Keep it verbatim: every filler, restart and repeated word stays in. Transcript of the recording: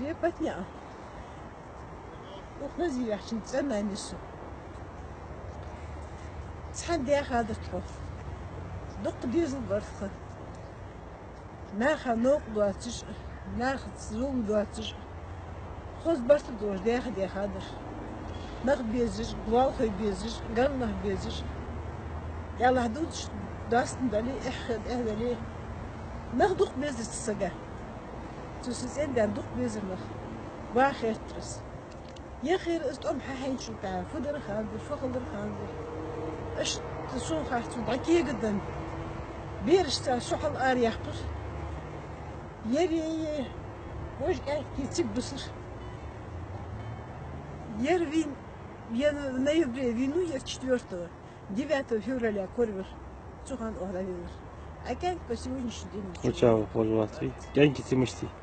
Лепатня. Укх назийваьчун цӀена нису. Цхьан дехадар тхо. Дукха дезал бар тха. Наха новкъа доацаш, нахаца зулам доацаш, хоза барт долаш деха дехадар. Нах безаш, гӀалгӀай безаш, ганнах безаш. Яллахь дувцаш доастам дале, эхь хила, эхь дале. Нах дукха безар цу сага. Цу са цӀен-даьна дукха безар нах. Ва хеттарас. Яхар из тӀом хьахьийначул тӀехьагӀа, фу дар ханзар, фу хилар ханзар. Иштта сона харцо дӀакегадан. Берашца со хьал ара яьккхар. Ер е, вож кӀаьнк цига бисар. Ер вийна, ер ноябре вийнав, ер четвёртого, девятого февраля корвар. Цу хана оаха дӀавелар. А кӀаьнк по сегодняшний день ничего. Учава, вож ваций. КӀаьнк ци мишта я?